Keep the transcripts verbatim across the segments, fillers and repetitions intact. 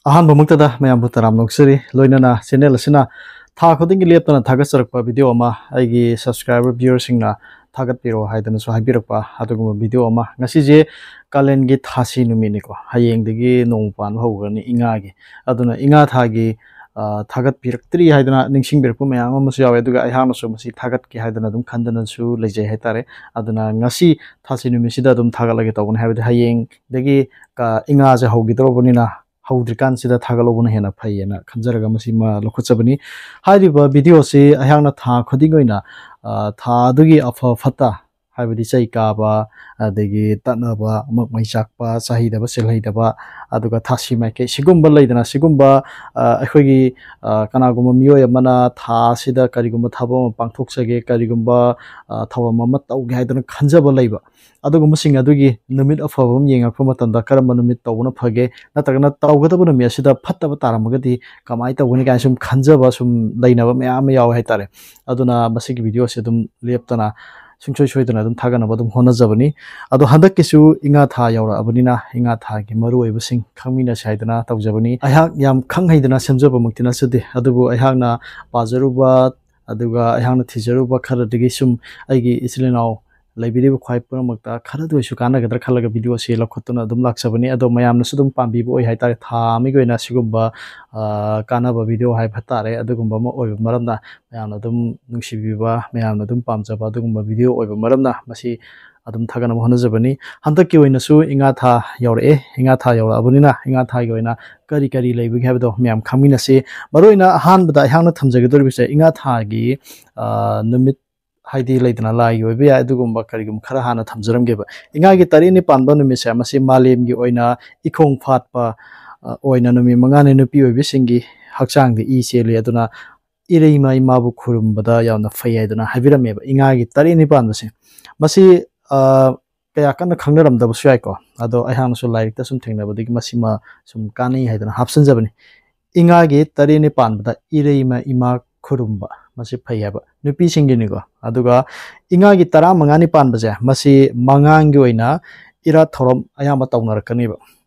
ꯑꯍꯥꯟꯕꯃꯛꯇꯗ ꯃꯌꯥꯝꯕꯨ ꯇꯔꯥꯝꯅ ꯑꯣꯛꯆꯔꯤ꯫ ꯂꯣꯏꯅꯅ channel ꯑꯁꯤꯅ ꯊꯥ ꯈꯨꯗꯤꯡꯒꯤ ꯂꯦꯞꯇꯅ ꯊꯥꯒꯠꯆꯔꯛꯄ video ꯑꯃ, ꯑꯩꯒꯤ subscriber viewerꯁꯤꯡꯅ ꯊꯥꯒꯠꯄꯤꯔꯣ ꯍꯥꯏꯗꯅꯁꯨ ꯍꯥꯏꯕꯤꯔꯛꯄ ꯑꯗꯨꯒꯨꯝꯕ video ꯑꯃ꯫ ꯉꯁꯤꯁꯦ ꯀꯥꯂꯦꯟꯒꯤ ꯊꯥꯁꯤ ꯅꯨꯃꯤꯠꯅꯤꯀꯣ, ꯍꯌꯦꯡꯗꯒꯤ ꯅꯣꯡ ꯄꯥꯟꯕ ꯍꯧꯒꯅꯤ ꯏꯉꯥꯒꯤ꯫ ꯑꯗꯨꯅ ꯏꯉꯥ ꯊꯥꯒꯤ, ꯑ, ꯊꯥꯒꯠꯄꯤꯔꯛꯇ꯭ꯔꯤ ꯍꯥꯏꯗꯅ ꯅꯤꯡꯁꯤꯡꯕꯤꯔꯛꯄ ꯃꯌꯥꯝ ꯑꯃꯁꯨ ꯌꯥꯎꯋꯦ꯫ ꯑꯗꯨꯒ ꯑꯩꯍꯥꯛꯅꯁꯨ ꯃꯁꯤ ꯊꯥꯒꯠꯀꯦ ꯍꯥꯏꯗꯅ ꯑꯗꯨꯝ ꯈꯟꯗꯅꯁꯨ ꯂꯩꯖꯩ ꯍꯥꯏꯇꯥꯔꯦ꯫ ꯑꯗꯨꯅ ꯉꯁꯤ ꯊꯥꯁꯤ ꯅꯨꯃꯤꯠꯁꯤꯗ ꯑꯗꯨꯝ ꯊꯥꯒꯠꯂꯒꯦ ꯇꯧꯕꯅꯤ, ꯍꯥꯏꯕꯗꯤ ꯍꯌꯦꯡꯗꯒꯤ ꯀ-, ꯏꯉꯥꯁꯦ ꯍꯧꯈꯤꯗꯧꯔꯕꯅꯤꯅ, ꯍꯧꯗ꯭ꯔꯤꯀꯥꯟꯁꯤꯗ ꯊꯥꯒꯠꯍꯧꯕꯅ ꯍꯦꯟꯅ ꯐꯩꯌꯦꯅ ꯈꯟꯖꯔꯒ ꯃꯁꯤꯃ ꯂꯧꯈꯠꯆꯕꯅꯤ꯫ ꯍꯥꯏꯔꯤꯕ video ꯑꯁꯤ ꯑꯩꯍꯥꯛꯅ ꯊꯥ ꯈꯨꯗꯤꯡꯒꯤ ꯑꯣꯏꯅ, ꯑ, ꯊꯥ ꯑꯗꯨꯒꯤ ꯑꯐ ꯐꯠꯇ, ꯍꯥꯏꯕꯗꯤ ꯆꯩ ꯀꯥꯕ, ꯑꯗꯒꯤ ꯇꯠꯅꯕ, ꯑꯃꯛ ꯃꯩ ꯆꯥꯛꯄ, ꯆꯥꯍꯩꯗꯕ, ꯆꯦꯜꯍꯩꯗꯕ, ꯑꯗꯨꯒ ꯊꯥꯁꯤ ꯃꯥꯏꯀꯩ ꯁꯤꯒꯨꯝꯕ ꯂꯩꯗꯅ, ꯁꯤꯒꯨꯝꯕ, ꯑ, ꯑꯩꯈꯣꯏꯒꯤ, ꯑ, ꯀꯅꯥꯒꯨꯝꯕ ꯃꯤꯑꯣꯏ ꯑꯃꯅ ꯊꯥ ꯑꯁꯤꯗ ꯀꯔꯤꯒꯨꯝꯕ ꯊꯕꯛ ꯑꯃ ꯄꯥꯡꯊꯣꯛꯆꯒꯦ, ꯀꯔꯤꯒꯨꯝꯕ, ꯑ, ꯊꯧꯔꯝ ꯑꯃ ꯇꯧꯒꯦ ꯍꯥꯏꯗꯅ ꯈꯟꯖꯕ ꯂꯩꯕ, ꯑꯗꯨꯒꯨꯝꯕꯁꯤꯡ ꯑꯗꯨꯒꯤ ꯅꯨꯃꯤꯠ ꯑꯐꯕ ꯑꯃ ꯌꯦꯡꯉꯛꯄ ꯃꯇꯝꯗ ꯀꯔꯝꯕ ꯅꯨꯃꯤꯠ ꯇꯧꯕꯅ ꯐꯒꯦ, ꯅꯠꯇ꯭ꯔꯒꯅ ꯇꯧꯒꯗꯕ ꯅꯨꯃꯤꯠ ꯑꯁꯤꯗ ꯐꯠꯇꯕ ꯇꯥꯔꯝꯃꯒꯗꯤ ꯀꯃꯥꯏꯅ ꯇꯧꯒꯅꯤ ꯀꯥꯏꯅ ꯁꯨꯝ ꯈꯟꯖꯕ, ꯁꯨꯝ ꯂꯩꯅꯕ ꯃꯌꯥꯝ ꯑꯃ ꯌꯥꯎꯋꯦ ꯍꯥꯏꯇꯥꯔꯦ꯫ ꯑꯗꯨꯅ ꯃꯁꯤꯒꯤ video ꯑꯁꯤ ꯑꯗꯨꯝ ꯂꯦꯞꯇꯅ ꯁꯨꯡꯁꯣꯏ ꯁꯣꯏꯗꯅ ꯑꯗꯨꯝ ꯊꯥꯒꯠꯅꯕ ꯑꯗꯨꯝ ꯍꯣꯠꯅꯖꯕꯅꯤ꯫ ꯑꯗꯣ ꯍꯟꯗꯛꯀꯤꯁꯨ ꯏꯉꯥ ꯊꯥ ꯌꯧꯔꯛꯑꯕꯅꯤꯅ ꯏꯉꯥ ꯊꯥꯒꯤ ꯃꯔꯨꯑꯣꯏꯕꯁꯤꯡ ꯈꯪꯃꯤꯟꯅꯁꯤ ꯍꯥꯏꯗꯅ ꯇꯧꯖꯕꯅꯤ꯫ ꯑꯩꯍꯥꯛ ꯌꯥꯝ ꯈꯪ ꯍꯩꯗꯅ ꯁꯦꯝꯖꯕꯃꯛꯇꯤ ꯅꯠꯆꯗꯦ, ꯑꯗꯨꯕꯨ ꯑꯩꯍꯥꯛꯅ ꯄꯥꯖꯔꯨꯕ, ꯑꯗꯨꯒ ꯑꯩꯍꯥꯛꯅ ꯊꯤꯖꯔꯨꯕ ꯈꯔꯗꯒꯤ ꯁꯨꯝ ꯑꯩꯒꯤ ꯏꯆꯤꯜ ꯏꯅꯥꯎ ꯂꯩꯕꯤꯔꯤꯕ ꯈ꯭ꯋꯥꯏ ꯄꯨꯝꯅꯃꯛꯇ ꯈꯔꯗ ꯑꯣꯏꯁꯨ ꯀꯥꯟꯅꯒꯗ꯭ꯔꯥ ꯈꯜꯂꯒ video ꯑꯁꯤ ꯂꯧꯈꯠꯇꯨꯅ ꯑꯗꯨꯝ ꯂꯥꯛꯆꯕꯅꯤ꯫ ꯑꯗꯣ ꯃꯌꯥꯝꯅꯁꯨ ꯑꯗꯨꯝ ꯄꯥꯝꯕꯤꯕ ꯑꯣꯏ ꯍꯥꯏꯇꯥꯔꯦ꯫ ꯊꯥ ꯑꯃꯒꯤ ꯑꯣꯏꯅ ꯁꯤꯒꯨꯝꯕ, ꯑ, ꯀꯥꯟꯅꯕ video ꯍꯥꯏꯕ ꯇꯥꯔꯦ, ꯑꯗꯨꯒꯨꯝꯕ ꯑꯃ ꯑꯣꯏꯕ ꯃꯔꯝꯅ ꯃꯌꯥꯝꯅ ꯑꯗꯨꯝ ꯅꯨꯡꯁꯤꯕꯤꯕ, ꯃꯌꯥꯝꯅ ꯑꯗꯨꯝ ꯄꯥꯝꯖꯕ ꯑꯗꯨꯒꯨꯝꯕ video ꯑꯣꯏꯕ ꯃꯔꯝꯅ ꯃꯁꯤ ꯑꯗꯨꯝ ꯊꯥꯒꯠꯅꯕ ꯍꯣꯠꯅꯖꯕꯅꯤ꯫ ꯍꯟꯗꯛꯀꯤ ꯑꯣꯏꯅꯁꯨ ꯏꯉꯥ ꯊꯥ ꯌꯧꯔꯛꯑꯦ꯫ ꯏꯉꯥ ꯊꯥ ꯌꯧꯔꯛꯑꯕꯅꯤꯅ ꯏꯉꯥ ꯊꯥꯒꯤ ꯑꯣꯏꯅ ꯀꯔꯤ ꯀꯔꯤ ꯂꯩꯕꯒꯦ ꯍꯥꯏꯕꯗꯣ ꯃꯌꯥꯝ ꯈꯪꯃꯤꯟꯅꯁꯤ꯫ ꯃꯔꯨꯑꯣꯏꯅ ꯑꯍꯥꯟꯕꯗ ꯑꯩꯍꯥꯛꯅ ꯊꯝꯖꯒꯗꯧꯔꯤꯕꯁꯦ ꯏꯉꯥ ꯊꯥꯒꯤ, ꯑ, ꯅꯨꯃꯤꯠ, ꯍꯥꯏꯗꯤ ꯂꯩꯗꯅ, ꯂꯥꯏꯒꯤ ꯑꯣꯏꯕ ꯌꯥꯏ, ꯑꯗꯨꯒꯨꯝꯕ ꯀꯔꯤꯒꯨꯝꯕ ꯈꯔ ꯍꯥꯟꯅ ꯊꯝꯖꯔꯝꯒꯦꯕ꯫ ꯏꯉꯥꯒꯤ ꯇꯔꯦꯠꯅꯤ ꯄꯥꯟꯕ ꯅꯨꯃꯤꯠꯁꯦ ꯃꯁꯤ ꯃꯥꯂꯦꯝꯒꯤ ꯑꯣꯏꯅ ꯏꯈꯣꯡ ꯐꯥꯠꯄ, ꯑ, ꯑꯣꯏꯅ ꯅꯨꯃꯤꯠ ꯃꯉꯥꯅꯤ ꯅꯨꯄꯤ ꯑꯣꯏꯕꯤꯁꯤꯡꯒꯤ ꯍꯛꯆꯥꯡꯗ ꯏ ꯆꯦꯜꯂꯤ꯫ ꯑꯗꯨꯅ ꯏꯔꯩꯃ ꯏꯃꯥꯕꯨ ꯈꯨꯔꯨꯝꯕꯗ ꯌꯥꯝꯅ ꯐꯩ ꯍꯥꯏꯗꯅ ꯍꯥꯏꯕꯤꯔꯝꯃꯦꯕ ꯏꯉꯥꯒꯤ ꯇꯔꯦꯠꯅꯤ ꯄꯥꯟꯕꯁꯦ꯫ ꯃꯁꯤ, ꯑ, ꯀꯌꯥ ꯀꯟꯅ ꯈꯪꯅꯔꯝꯗꯕꯁꯨ ꯌꯥꯏꯀꯣ꯫ ꯑꯗꯣ ꯑꯩꯍꯥꯛꯅꯁꯨ ꯂꯥꯏꯔꯤꯛꯇ ꯁꯨꯝ ꯊꯦꯡꯅꯕꯗꯒꯤ ꯃꯁꯤꯃ ꯁꯨꯝ ꯀꯥꯟꯅꯩ ꯍꯥꯏꯗꯅ ꯍꯥꯞꯆꯤꯟꯖꯕꯅꯤ꯫ ꯏꯉꯥꯒꯤ ꯇꯔꯦꯠꯅꯤ ꯄꯥꯟꯕꯗ ꯏꯔꯩꯃ ꯏꯃꯥ ꯈꯨꯔꯨꯝꯕ, ꯃꯁꯤ ꯐꯩ ꯍꯥꯏꯕ ꯅꯨꯄꯤꯁꯤꯡꯒꯤꯅꯤꯀꯣ꯫ ꯑꯗꯨꯒ ꯏꯉꯥꯒꯤ ꯇꯔꯥꯃꯉꯥꯅꯤ ꯄꯥꯟꯕꯁꯦ, ꯃꯁꯤ ꯃꯉꯥꯡꯒꯤ ꯑꯣꯏꯅ ꯏꯔꯥꯠ ꯊꯧꯔꯝ ꯑꯌꯥꯝꯕ ꯇꯧꯅꯔꯛꯀꯅꯦꯕ꯫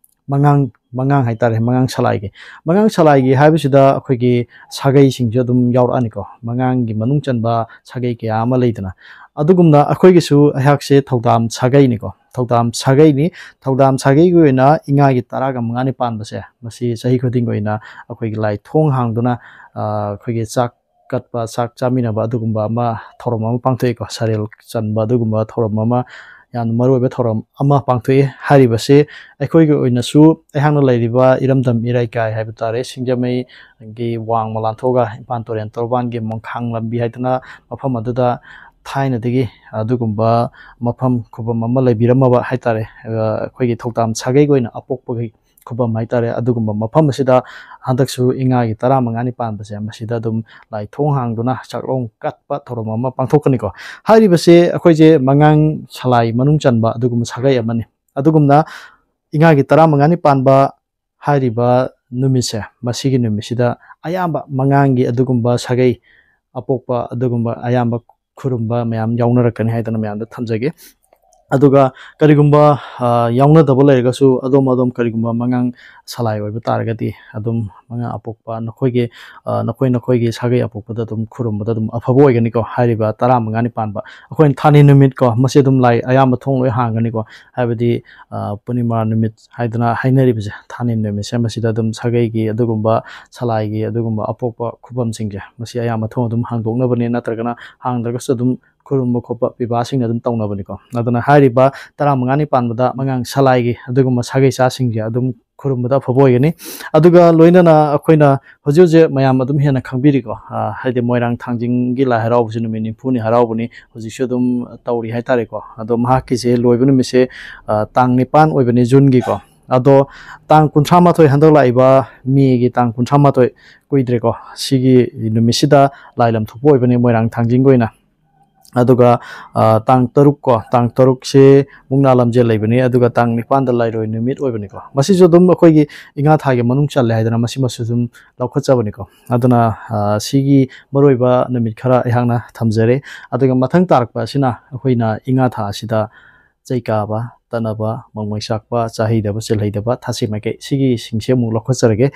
ꯃꯉꯥꯡ ꯃꯉꯥꯡ ꯍꯥꯏꯇꯥꯔꯦ, ꯃꯉꯥꯡ ꯁꯂꯥꯏꯒꯤ꯫ ꯃꯉꯥꯡ ꯁꯂꯥꯏꯒꯤ ꯍꯥꯏꯕꯁꯤꯗ ꯑꯩꯈꯣꯏꯒꯤ ꯁꯥꯒꯩꯁꯤꯡꯁꯨ ꯑꯗꯨꯝ ꯌꯥꯎꯔꯛꯑꯅꯤꯀꯣ, ꯃꯉꯥꯡꯒꯤ ꯃꯅꯨꯡ ꯆꯟꯕ ꯁꯥꯒꯩ ꯀꯌꯥ ꯑꯃ ꯂꯩꯗꯅ꯫ ꯑꯗꯨꯒꯨꯝꯅ ꯑꯩꯈꯣꯏꯒꯤꯁꯨ ꯑꯩꯍꯥꯛꯁꯦ ꯊꯧꯗꯥꯝ ꯁꯥꯒꯩꯅꯤꯀꯣ, ꯊꯧꯗꯥꯝ ꯁꯥꯒꯩꯅꯤ꯫ ꯊꯧꯗꯥꯝ ꯁꯥꯒꯩꯒꯤ ꯑꯣꯏꯅ ꯏꯉꯥꯒꯤ ꯇꯔꯥꯒ ꯃꯉꯥꯅꯤ ꯄꯥꯟꯕꯁꯦ, ꯃꯁꯤ ꯆꯍꯤ ꯈꯨꯗꯤꯡꯒꯤ ꯑꯣꯏꯅ ꯑꯩꯈꯣꯏꯒꯤ ꯂꯥꯏ ꯊꯣꯡ ꯍꯥꯡꯗꯨꯅ, ꯑ, ꯑꯩꯈꯣꯏꯒꯤ ꯆꯥꯛ ꯀꯠꯄ, ꯆꯥꯛ ꯆꯥꯃꯤꯟꯅꯕ ꯑꯗꯨꯒꯨꯝꯕ ꯑꯃ, ꯊꯧꯔꯝ ꯑꯃ ꯄꯥꯡꯊꯣꯛꯏꯀꯣ꯫ ꯁꯔꯦꯜ ꯆꯟꯕ ꯑꯗꯨꯒꯨꯝꯕ ꯊꯧꯔꯝ ꯑꯃ, ꯌꯥꯝꯅ ꯃꯔꯨꯑꯣꯏꯕ ꯊꯧꯔꯝ ꯑꯃ ꯄꯥꯡꯊꯣꯛꯏ꯫ ꯍꯥꯏꯔꯤꯕꯁꯤ ꯑꯩꯈꯣꯏꯒꯤ ꯑꯣꯏꯅꯁꯨ ꯑꯩꯍꯥꯛꯅ ꯂꯩꯔꯤꯕ ꯏꯔꯝꯗꯝ ꯏꯔꯩꯀꯥꯏ ꯍꯥꯏꯕ ꯇꯥꯔꯦ, ꯁꯤꯡꯖꯃꯩꯒꯤ ꯋꯥꯡꯃ ꯂꯥꯟꯊꯣꯛꯑꯒ ꯏꯝꯐꯥꯜ ꯇꯨꯔꯦꯜ ꯇꯣꯔꯕꯥꯟꯒꯤ ꯃꯣꯡꯈꯥꯡ ꯂꯝꯕꯤ ꯍꯥꯏꯗꯅ ꯃꯐꯝ ꯑꯗꯨꯗ ꯊꯥꯏꯅꯗꯒꯤ ꯑꯗꯨꯒꯨꯝꯕ ꯃꯐꯝ ꯈꯨꯕꯝ ꯑꯃ ꯂꯩꯕꯤꯔꯝꯃꯕ ꯍꯥꯏꯇꯥꯔꯦ꯫ ꯑ, ꯑꯩꯈꯣꯏꯒꯤ ꯊꯧꯗꯥꯝ ꯁꯥꯒꯩꯒꯤ ꯑꯣꯏꯅ ꯑꯄꯣꯛꯄꯒꯤ ꯈꯨꯕꯝ ꯍꯥꯏꯇꯥꯔꯦ꯫ ꯑꯗꯨꯒꯨꯝꯕ ꯃꯐꯝ ꯑꯁꯤꯗ ꯍꯟꯗꯛꯁꯨ ꯏꯉꯥꯒꯤ ꯇꯔꯥꯃꯉꯥꯅꯤ ꯄꯥꯟꯕꯁꯦ, ꯃꯁꯤꯗ ꯑꯗꯨꯝ ꯂꯥꯏ ꯊꯣꯡ ꯍꯥꯡꯗꯨꯅ ꯆꯥꯛꯂꯣꯡ ꯀꯠꯄ ꯊꯧꯔꯝ ꯑꯃ ꯄꯥꯡꯊꯣꯛꯀꯅꯤꯀꯣ꯫ ꯍꯥꯏꯔꯤꯕꯁꯦ ꯑꯩꯈꯣꯏꯁꯦ ꯃꯉꯥꯡ ꯁꯂꯥꯏ ꯃꯅꯨꯡ ꯆꯟꯕ ꯑꯗꯨꯒꯨꯝꯕ ꯁꯥꯒꯩ ꯑꯃꯅꯤ꯫ ꯑꯗꯨꯒꯨꯝꯅ ꯏꯉꯥꯒꯤ ꯇꯔꯥꯃꯉꯥꯅꯤ ꯄꯥꯟꯕ ꯍꯥꯏꯔꯤꯕ ꯅꯨꯃꯤꯠꯁꯦ, ꯃꯁꯤꯒꯤ ꯅꯨꯃꯤꯠꯁꯤꯗ ꯑꯌꯥꯝꯕ ꯃꯉꯥꯡꯒꯤ ꯑꯗꯨꯒꯨꯝꯕ ꯁꯥꯒꯩ ꯑꯄꯣꯛꯄ ꯑꯗꯨꯒꯨꯝꯕ ꯑꯌꯥꯝꯕ ꯈꯨꯔꯨꯝꯕ ꯃꯌꯥꯝ ꯌꯥꯎꯅꯔꯛꯀꯅꯤ ꯍꯥꯏꯗꯅ ꯃꯌꯥꯝꯗ ꯊꯝꯖꯒꯦ꯫ ꯑꯗꯨꯒ ꯀꯔꯤꯒꯨꯝꯕ, ꯑ, ꯌꯥꯎꯅꯗꯕ ꯂꯩꯔꯒꯁꯨ ꯑꯗꯣꯝ ꯑꯗꯣꯝ ꯀꯔꯤꯒꯨꯝꯕ ꯃꯉꯥꯡ ꯁꯂꯥꯏ ꯑꯣꯏꯕ ꯇꯥꯔꯒꯗꯤ ꯑꯗꯨꯝ ꯃꯉꯥꯡ ꯑꯄꯣꯛꯄ ꯅꯈꯣꯏꯒꯤ, ꯑ, ꯅꯈꯣꯏ ꯅꯈꯣꯏꯒꯤ ꯁꯥꯒꯩ ꯑꯄꯣꯛꯄꯗ ꯑꯗꯨꯝ ꯈꯨꯔꯨꯝꯕꯗ ꯑꯗꯨꯝ ꯑꯐꯕ ꯑꯣꯏꯒꯅꯤꯀꯣ꯫ ꯍꯥꯏꯔꯤꯕ ꯇꯔꯥꯃꯉꯥꯅꯤ ꯄꯥꯟꯕ ꯑꯩꯈꯣꯏꯅ ꯊꯥꯅꯤ ꯅꯨꯃꯤꯠ ꯀꯣ, ꯃꯁꯤ ꯑꯗꯨꯝ ꯂꯥꯏ ꯑꯌꯥꯝꯕ ꯊꯣꯡ ꯂꯣꯏ ꯍꯥꯡꯒꯅꯤꯀꯣ꯫ ꯍꯥꯏꯕꯗꯤ, ꯑ, ꯄꯨꯔꯅꯤꯃꯥ ꯅꯨꯃꯤꯠ ꯍꯥꯏꯗꯅ ꯍꯥꯏꯅꯔꯤꯕꯁꯦ, ꯊꯥꯅꯤ ꯅꯨꯃꯤꯠꯁꯦ, ꯃꯁꯤꯗ ꯑꯗꯨꯝ ꯁꯥꯒꯩꯒꯤ ꯑꯗꯨꯒꯨꯝꯕ, ꯁꯂꯥꯏꯒꯤ ꯑꯗꯨꯒꯨꯝꯕ ꯑꯄꯣꯛꯄ ꯈꯨꯕꯝꯁꯤꯡꯁꯦ, ꯃꯁꯤ ꯑꯌꯥꯝꯕ ꯊꯣꯡ ꯑꯗꯨꯝ ꯍꯥꯡꯗꯣꯛꯅꯕꯅꯤ, ꯅꯠꯇ꯭ꯔꯒꯅ ꯍꯥꯡꯗ꯭ꯔꯒꯁꯨ ꯑꯗꯨꯝ ꯈꯨꯔꯨꯝꯕ ꯈꯣꯠꯄ ꯄꯤꯕꯥꯁꯤꯡꯅ ꯑꯗꯨꯝ ꯇꯧꯅꯕꯅꯤꯀꯣ꯫ ꯑꯗꯨꯅ ꯍꯥꯏꯔꯤꯕ ꯇꯔꯥꯃꯉꯥꯅꯤ ꯄꯥꯟꯕꯗ ꯃꯉꯥꯡ ꯁꯂꯥꯏꯒꯤ ꯑꯗꯨꯒꯨꯝꯕ ꯁꯥꯒꯩ ꯆꯥꯁꯤꯡꯁꯦ ꯑꯗꯨꯝ ꯈꯨꯔꯨꯝꯕꯗ ꯑꯐꯕ ꯑꯣꯏꯒꯅꯤ꯫ ꯑꯗꯨꯒ ꯂꯣꯏꯅꯅ ꯑꯩꯈꯣꯏꯅ ꯍꯧꯖꯤꯛ ꯍꯧꯖꯤꯛ ꯃꯌꯥꯝ ꯑꯗꯨꯝ ꯍꯦꯟꯅ ꯈꯪꯕꯤꯔꯤꯀꯣ, ꯑ, ꯍꯥꯏꯗꯤ ꯃꯣꯏꯔꯥꯡ ꯊꯥꯡꯖꯤꯡꯒꯤ ꯂꯥꯏ ꯍꯔꯥꯎꯕꯁꯤ ꯅꯨꯃꯤꯠ ꯅꯤꯐꯨꯅꯤ ꯍꯔꯥꯎꯕꯅꯤ, ꯍꯧꯖꯤꯛꯁꯨ ꯑꯗꯨꯝ ꯇꯧꯔꯤ ꯍꯥꯏꯇꯥꯔꯦꯀꯣ꯫ ꯑꯗꯣ ꯃꯍꯥꯛꯀꯤꯁꯦ ꯂꯣꯏꯕ ꯅꯨꯃꯤꯠꯁꯦ, ꯑ, ꯇꯥꯡ ꯅꯤꯄꯥꯟ ꯑꯣꯏꯕꯅꯤ ꯖꯨꯟꯒꯤꯀꯣ꯫ ꯑꯗꯣ ꯇꯥꯡ ꯀꯨꯟꯊ꯭ꯔꯥ ꯃꯥꯊꯣꯏ, ꯍꯟꯗꯛ ꯂꯥꯛꯏꯕ ꯃꯦꯒꯤ ꯇꯥꯡ ꯀꯨꯟꯊ꯭ꯔꯥ ꯃꯥꯊꯣꯏ, ꯀꯨꯏꯗ꯭ꯔꯦꯀꯣ, ꯁꯤꯒꯤ ꯅꯨꯃꯤꯠꯁꯤꯗ ꯂꯥꯏ ꯂꯝ ꯊꯣꯛꯄ ꯑꯣꯏꯕꯅꯤ ꯃꯣꯏꯔꯥꯡ ꯊꯥꯡꯖꯤꯡꯒꯤ ꯑꯣꯏꯅ꯫ ꯑꯗꯨꯒ, ꯑ, ꯇꯥꯡ ꯇꯔꯨꯛ ꯀꯣ, ꯇꯥꯡ ꯇꯔꯨꯛꯁꯦ ꯃꯨꯛꯅꯥ ꯂꯝꯖꯦꯜ ꯂꯩꯕꯅꯤ, ꯑꯗꯨꯒ ꯇꯥꯡ ꯅꯤꯄꯥꯟꯗ ꯂꯥꯏꯔꯣꯏ ꯅꯨꯃꯤꯠ ꯑꯣꯏꯕꯅꯤꯀꯣ꯫ ꯃꯁꯤꯁꯨ ꯑꯗꯨꯝ ꯑꯩꯈꯣꯏꯒꯤ ꯏꯉꯥ ꯊꯥꯒꯤ ꯃꯅꯨꯡ ꯆꯜꯂꯦ ꯍꯥꯏꯗꯅ ꯃꯁꯤꯃꯁꯨ ꯑꯗꯨꯝ ꯂꯧꯈꯠꯆꯕꯅꯤꯀꯣ꯫ ꯑꯗꯨꯅ, ꯑ, ꯁꯤꯒꯤ ꯃꯔꯨꯑꯣꯏꯕ ꯅꯨꯃꯤꯠ ꯈꯔ ꯑꯩꯍꯥꯛꯅ ꯊꯝꯖꯔꯦ꯫ ꯑꯗꯨꯒ ꯃꯊꯪ ꯇꯥꯔꯛꯄ ꯑꯁꯤꯅ ꯑꯩꯈꯣꯏꯅ ꯏꯉꯥ ꯊꯥ ꯑꯁꯤꯗ ꯆꯩ ꯀꯥꯕ, ꯆꯠꯅꯕ, ꯃꯃꯩ ꯆꯥꯛꯄ, ꯆꯥꯍꯩꯗꯕ, ꯆꯦꯜꯍꯩꯗꯕ, ꯊꯥꯁꯤ ꯃꯥꯏꯀꯩ, ꯁꯤꯒꯤꯁꯤꯡꯁꯦ ꯑꯃꯨꯛ ꯂꯧꯈꯠꯆꯔꯒꯦ꯫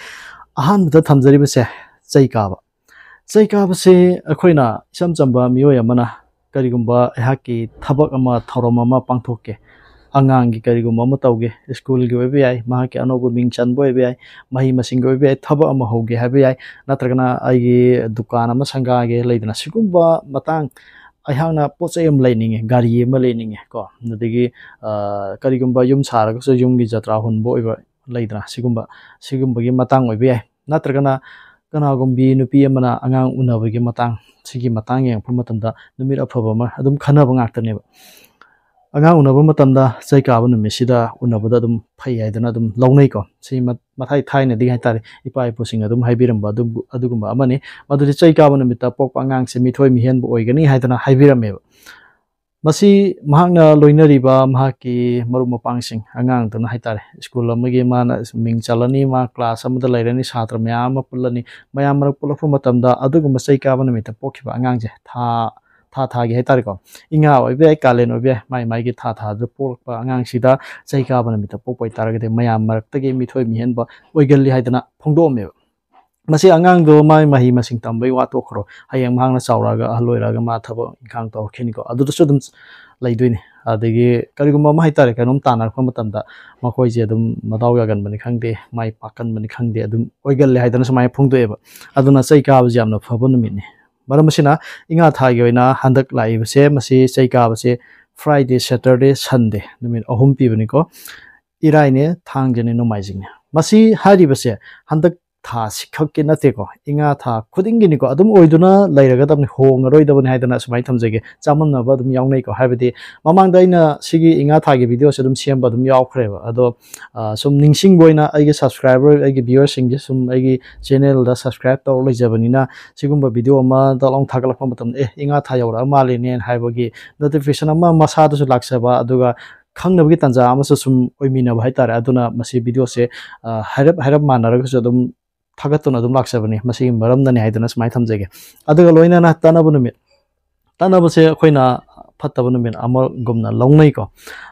ꯑꯍꯥꯟꯕꯗ ꯊꯝꯖꯔꯤꯕꯁꯦ ꯆꯩ ꯀꯥꯕ꯫ ꯆꯩ ꯀꯥꯕꯁꯦ ꯑꯩꯈꯣꯏꯅ ꯏꯆꯝ ꯆꯝꯕ ꯃꯤꯑꯣꯏ ꯑꯃꯅ ꯀꯔꯤꯒꯨꯝꯕ ꯑꯩꯍꯥꯛꯀꯤ ꯊꯕꯛ ꯑꯃ, ꯊꯧꯔꯝ ꯑꯃ ꯄꯥꯡꯊꯣꯛꯀꯦ, ꯑꯉꯥꯡꯒꯤ ꯀꯔꯤꯒꯨꯝꯕ ꯑꯃ ꯇꯧꯒꯦ, ꯁ꯭ꯀꯨꯜꯒꯤ ꯑꯣꯏꯕ ꯌꯥꯏ, ꯃꯍꯥꯛꯀꯤ ꯑꯅꯧꯕ ꯃꯤꯡ ꯆꯟꯕ ꯑꯣꯏꯕ ꯌꯥꯏ, ꯃꯍꯩ ꯃꯁꯤꯡꯒꯤ ꯑꯣꯏꯕ ꯌꯥꯏ, ꯊꯕꯛ ꯑꯃ ꯍꯧꯒꯦ ꯍꯥꯏꯕ ꯌꯥꯏ, ꯅꯠꯇ꯭ꯔꯒꯅ ꯑꯩꯒꯤ ꯗꯨꯀꯥꯟ ꯑꯃ ꯁꯪꯒꯥꯒꯦ, ꯂꯩꯗꯅ, ꯁꯤꯒꯨꯝꯕ ꯃꯇꯥꯡ, ꯑꯩꯍꯥꯛꯅ ꯄꯣꯠ ꯆꯩ ꯑꯃ ꯂꯩꯅꯤꯡꯉꯦ, ꯒꯥꯔꯤ ꯑꯃ ꯂꯩꯅꯤꯡꯉꯦ ꯀꯣ, ꯑꯗꯒꯤ, ꯑ, ꯀꯔꯤꯒꯨꯝꯕ ꯌꯨꯝ ꯁꯥꯔꯒꯁꯨ ꯌꯨꯝꯒꯤ ꯖꯇ꯭ꯔꯥ ꯍꯨꯟꯕ ꯑꯣꯏꯕ, ꯂꯩꯗꯅ, ꯁꯤꯒꯨꯝꯕ, ꯁꯤꯒꯨꯝꯕꯒꯤ ꯃꯇꯥꯡ ꯑꯣꯏꯕ ꯌꯥꯏ꯫ ꯅꯠꯇ꯭ꯔꯒꯅ ꯀꯅꯥꯒꯨꯝꯕꯤ ꯅꯨꯄꯤ ꯑꯃꯅ ꯑꯉꯥꯡ ꯎꯅꯕꯒꯤ ꯃꯇꯥꯡ, ꯁꯤꯒꯤ ꯃꯇꯥꯡ ꯌꯦꯡꯉꯛꯄ ꯃꯇꯝꯗ ꯅꯨꯃꯤꯠ ꯑꯐꯕ ꯑꯃ ꯑꯗꯨꯝ ꯈꯟꯅꯕ ꯉꯥꯛꯇꯅꯦꯕ꯫ ꯑꯉꯥꯡ ꯎꯅꯕ ꯃꯇꯝꯗ ꯆꯩ ꯀꯥꯕ ꯅꯨꯃꯤꯠꯁꯤꯗ ꯎꯅꯕꯗ ꯑꯗꯨꯝ ꯐꯩ ꯍꯥꯏꯗꯅ ꯑꯗꯨꯝ ꯂꯧꯅꯩꯀꯣ꯫ ꯁꯤ ꯃ-, ꯃꯊꯥꯏ ꯊꯥꯏꯅꯗꯒꯤ ꯍꯥꯏꯇꯥꯔꯦ, ꯏꯄꯥ ꯏꯄꯨꯁꯤꯡ ꯑꯗꯨꯝ ꯍꯥꯏꯕꯤꯔꯝꯕ ꯑꯗꯨꯕꯨ-, ꯑꯗꯨꯒꯨꯝꯕ ꯑꯃꯅꯤ꯫ ꯃꯗꯨꯗꯤ ꯆꯩ ꯀꯥꯕ ꯅꯨꯃꯤꯠꯇ ꯄꯣꯛꯄ ꯑꯉꯥꯡꯁꯦ ꯃꯤꯊꯣꯏ ꯃꯤꯍꯦꯟꯕ ꯑꯣꯏꯒꯅꯤ ꯍꯥꯏꯗꯅ ꯍꯥꯏꯕꯤꯔꯝꯃꯦꯕ꯫ ꯃꯁꯤ ꯃꯍꯥꯛꯅ ꯂꯣꯏꯅꯔꯤꯕ ꯃꯍꯥꯛꯀꯤ ꯃꯔꯨꯞ ꯃꯄꯥꯡꯁꯤꯡ, ꯑꯉꯥꯡꯗꯨꯅ ꯍꯥꯏꯇꯥꯔꯦ, ꯁ꯭ꯀꯨꯜ ꯑꯃꯒꯤ ꯃꯥꯅ ꯃꯤꯡ ꯆꯜꯂꯅꯤ, ꯃꯥ ꯀ꯭ꯂꯥꯁ ꯑꯃꯗ ꯂꯩꯔꯅꯤ, ꯁꯥꯇ꯭ꯔ ꯃꯌꯥꯝ ꯑꯃ ꯄꯨꯜꯂꯅꯤ, ꯃꯌꯥꯝ ꯃꯔꯛ ꯄꯨꯜꯂꯛꯄ ꯃꯇꯝꯗ ꯑꯗꯨꯒꯨꯝꯕ ꯆꯩ ꯀꯥꯕ ꯅꯨꯃꯤꯠꯇ ꯄꯣꯛꯈꯤꯕ ꯑꯉꯥꯡꯁꯦ, ꯊꯥ, ꯊꯥ ꯊꯥꯒꯤ ꯍꯥꯏꯇꯥꯔꯦꯀꯣ, ꯏꯉꯥ ꯑꯣꯏꯕ ꯌꯥꯏ, ꯀꯥꯂꯦꯟ ꯑꯣꯏꯕ ꯌꯥꯏ, ꯃꯥꯏ ꯃꯥꯏꯒꯤ ꯊꯥ ꯊꯥꯗꯨꯗ ꯄꯣꯛꯂꯛꯄ ꯑꯉꯥꯡꯁꯤꯗ ꯆꯩ ꯀꯥꯕ ꯅꯨꯃꯤꯠꯇ ꯄꯣꯛꯄ ꯑꯣꯏꯇꯥꯔꯒꯗꯤ ꯃꯌꯥꯝ ꯃꯔꯛꯇꯒꯤ ꯃꯤꯊꯣꯏ ꯃꯤꯍꯦꯟꯕ ꯑꯣꯏꯒꯜꯂꯤ ꯍꯥꯏꯗꯅ ꯐꯣꯡꯗꯣꯛꯑꯝꯃꯦꯕ꯫ ꯃꯁꯤ ꯑꯉꯥꯡꯗꯣ ꯃꯥꯒꯤ ꯃꯍꯩ ꯃꯁꯤꯡ ꯇꯝꯕꯒꯤ ꯋꯥ ꯇꯣꯛꯈ꯭ꯔꯣ, ꯍꯌꯦꯡ ꯃꯍꯥꯛꯅ ꯆꯥꯎꯔꯛꯑꯒ, ꯑꯍꯜ ꯑꯣꯏꯔꯛꯑꯒ ꯃꯥ ꯊꯕꯛ ꯏꯪꯈꯥꯡ ꯇꯧꯔꯛꯈꯤꯅꯤꯀꯣ, ꯑꯗꯨꯗꯁꯨ ꯑꯗꯨꯝ ꯂꯩꯗꯣꯏꯅꯤ꯫ ꯑꯗꯒꯤ ꯀꯔꯤꯒꯨꯝꯕ ꯑꯃ ꯍꯥꯏꯇꯥꯔꯦ, ꯀꯩꯅꯣꯝ ꯇꯥꯟꯅꯔꯛꯄ ꯃꯇꯝꯗ ꯃꯈꯣꯏꯁꯦ ꯑꯗꯨꯝ ꯃꯗꯥꯎ ꯌꯥꯒꯟꯕꯅꯤ ꯈꯪꯗꯦ, ꯃꯥꯏ ꯄꯥꯛꯀꯟꯕꯅꯤ ꯈꯪꯗꯦ, ꯑꯗꯨꯝ ꯑꯣꯏꯒꯜꯂꯦ ꯍꯥꯏꯗꯅ ꯁꯨꯃꯥꯏꯅ ꯐꯣꯡꯗꯣꯛꯑꯦꯕ꯫ ꯑꯗꯨꯅ ꯆꯩ ꯀꯥꯕꯁꯤ ꯌꯥꯝꯅ ꯐꯕ ꯅꯨꯃꯤꯠꯅꯤ꯫ ꯃꯔꯝ ꯑꯁꯤꯅ ꯏꯉꯥ ꯊꯥꯒꯤ ꯑꯣꯏꯅ ꯍꯟꯗꯛ ꯂꯥꯛꯏꯕꯁꯦ, ꯃꯁꯤ ꯆꯩ ꯀꯥꯕꯁꯦ Friday, Saturday, Sunday ꯅꯨꯃꯤꯠ ꯑꯍꯨꯝ ꯄꯤꯕꯅꯤꯀꯣ꯫ ꯏꯔꯥꯏꯅꯦ, ꯊꯥꯡꯖꯅꯦ, ꯅꯣꯡꯃꯥꯏꯖꯤꯡꯅꯦ꯫ ꯃꯁꯤ ꯍꯥꯏꯔꯤꯕꯁꯦ ꯍꯟꯗꯛ ꯊꯥꯁꯤ ꯈꯛꯀꯤ ꯅꯠꯇꯦꯀꯣ, ꯏꯉꯥ ꯊꯥ ꯈꯨꯗꯤꯡꯒꯤꯅꯤꯀꯣ, ꯑꯗꯨꯝ ꯑꯣꯏꯗꯨꯅ ꯂꯩꯔꯒꯗꯕꯅꯤ, ꯍꯣꯡꯉꯔꯣꯏꯗꯕꯅꯤ ꯍꯥꯏꯗꯅ ꯁꯨꯃꯥꯏꯅ ꯊꯝꯖꯒꯦ꯫ ꯆꯃꯝꯅꯕ ꯑꯗꯨꯝ ꯌꯥꯎꯅꯩꯀꯣ, ꯍꯥꯏꯕꯗꯤ ꯃꯃꯥꯡꯗ ꯑꯩꯅ ꯁꯤꯒꯤ ꯏꯉꯥ ꯊꯥꯒꯤ ꯚꯤꯗꯤꯑꯣꯁꯦ ꯑꯗꯨꯝ ꯁꯦꯝꯕ ꯑꯗꯨꯝ ꯌꯥꯎꯈ꯭ꯔꯦꯕ꯫ ꯑꯗꯣ, ꯑ, ꯁꯨꯝ ꯅꯤꯡꯁꯤꯡꯕ ꯑꯣꯏꯅ ꯑꯩꯒꯤ subscriber, ꯑꯩꯒꯤ viewerꯁꯤꯡꯁꯦ ꯁꯨꯝ ꯑꯩꯒꯤ channelꯗ subscribe ꯇꯧꯔ ꯂꯩꯖꯕꯅꯤꯅ, ꯁꯤꯒꯨꯝꯕ ꯚꯤꯗꯤꯑꯣ ꯑꯃ ꯗꯛ ꯂꯥꯎꯅ ꯊꯥꯒꯠꯂꯛꯄ ꯃꯇꯝꯗ, "ꯑꯦ, ꯏꯉꯥ ꯊꯥ ꯌꯧꯔꯛꯑ ꯃꯥꯜꯂꯦꯅꯦ" ꯍꯥꯏꯕꯒꯤ notification ꯑꯃ ꯃꯁꯥꯗꯁꯨ ꯂꯥꯛꯆꯕ, ꯑꯗꯨꯒ ꯈꯪꯅꯕꯒꯤ ꯇꯥꯟꯖꯥ ꯑꯃꯁꯨ ꯁꯨꯝ ꯑꯣꯏꯃꯤꯟꯅꯕ ꯍꯥꯏꯇꯥꯔꯦ꯫ ꯑꯗꯨꯅ ꯃꯁꯤ ꯚꯤꯗꯤꯑꯣꯁꯦ, ꯑ, ꯍꯥꯏꯔꯞ ꯍꯥꯏꯔꯞ ꯃꯥꯟꯅꯔꯒꯁꯨ ꯑꯗꯨꯝ ꯊꯥꯒꯠꯇꯨꯅ ꯑꯗꯨꯝ ꯂꯥꯛꯆꯕꯅꯤ꯫ ꯃꯁꯤꯒꯤ ꯃꯔꯝꯅꯅꯤ ꯍꯥꯏꯗꯅ ꯁꯨꯃꯥꯏꯅ ꯊꯝꯖꯒꯦ꯫ ꯑꯗꯨꯒ ꯂꯣꯏꯅꯅ ꯇꯠꯅꯕ ꯅꯨꯃꯤꯠ, ꯇꯠꯅꯕꯁꯦ ꯑꯩꯈꯣꯏꯅ ꯐꯠꯇꯕ ꯅꯨꯃꯤꯠ ꯑꯃꯒꯨꯝꯅ ꯂꯧꯅꯩꯀꯣ꯫